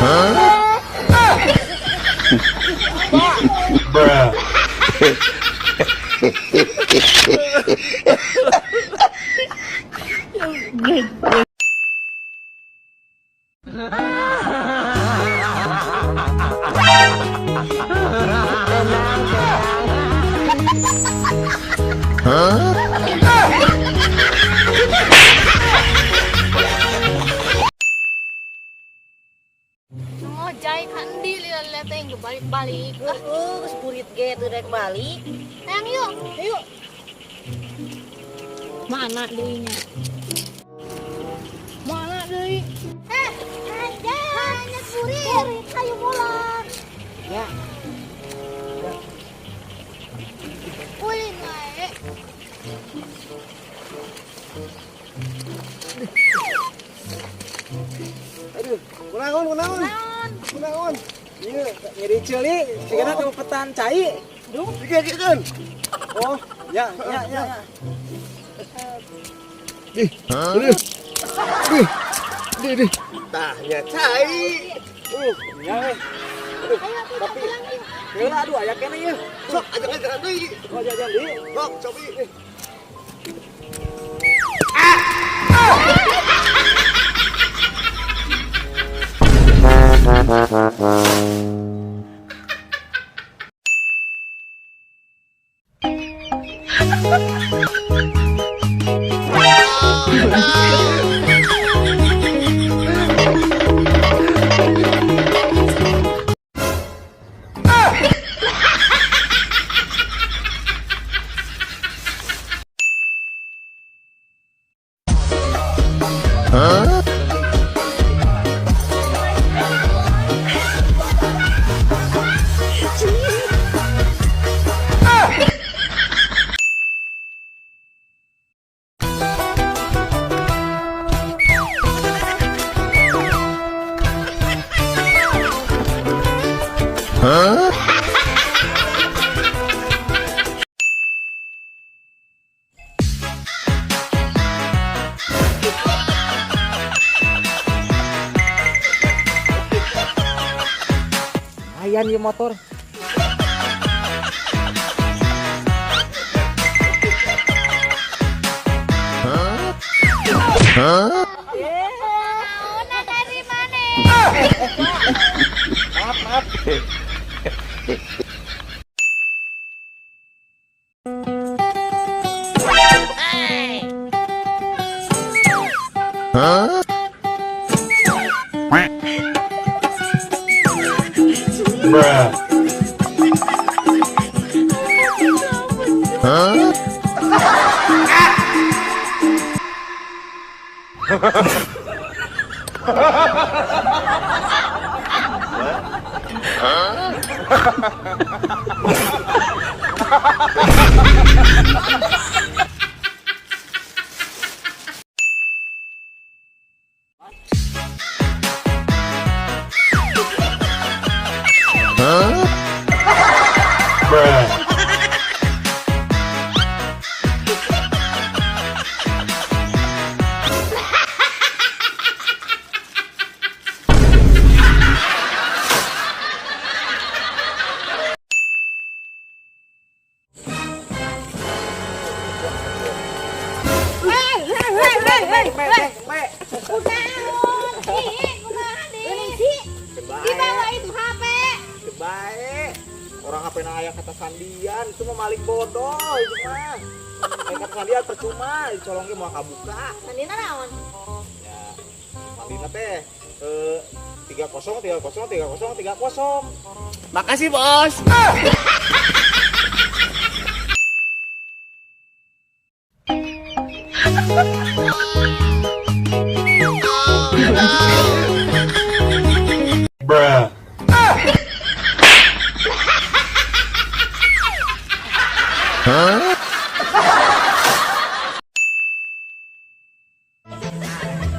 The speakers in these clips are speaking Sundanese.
Bruh. Ngojay kan di lila teh geus balik-balik. Ah, Heeh, geus burit ge teu rek balik. Hayang yuk, yuk. Mana deui nya? Mana deui? Eh, ada. Hanya burit, ayo pulang. Ya. Ulin wae. Aduh, kunaon kunaon. Kunaon. Ieu nyeri ceuli, sigana kapetan cai. Duh, dikekeun. Oh, ya ya ya. Dih, aduh. Dih. Dih, dih. Tah nya cai. Nya we. Aduh, tapi heula aduh aya keneh ieu. Sok ajak-ajakan deui. Oh, jajan deui. Sok cobi. Lumayan ieu motor. Naon dari mana? Maaf, maaf. Bruh. Bruh. Kunaon? Ih, kumaha deui? Dibawa itu HP. Baik. Orang HP na aya kata sandian, itu mah maling bodoh itu mah. Aya kata sandian percuma, dicolong ge moal kabuka. Sandina naon? Ya, sandina teh 30 30 30 30. Makasih, Bos. Bruh.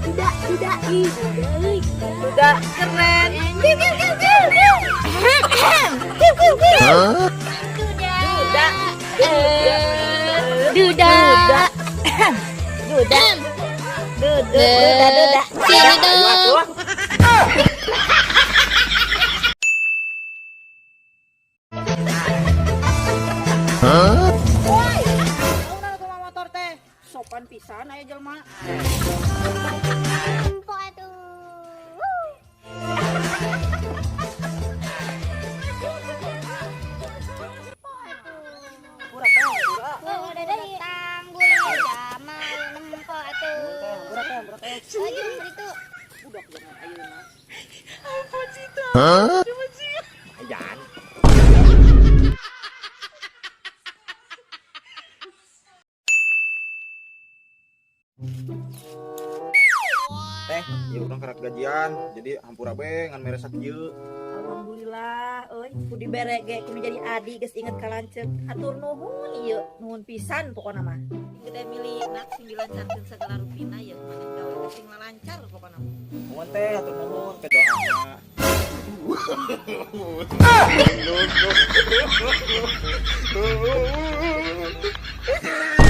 Duda, duda, ih, duda, euy. Duda keren. Kiu kiu kiu kiu kiu. Kiu kiu kiu. Duda. Duda. Duda. Duda. Duda. Duda, duda. Sini dong. Aduh. Lagi nomor itu. Budak zaman ayeuna. Ayan. Teh, ya urang karak gajian, jadi hampura be ngan mere sakieu. Alhamdulillah euy, ku dibere ge kudu jadi adi geus inget ka lanceuk. Hatur nuhun ieu, nuhun pisan pokona mah. Gede milik nak sing dilancarkeun segala rupina ya maneh gawe teh sing lancar pokona mah. Nuhun teh, hatur nuhun ke doana. No, no.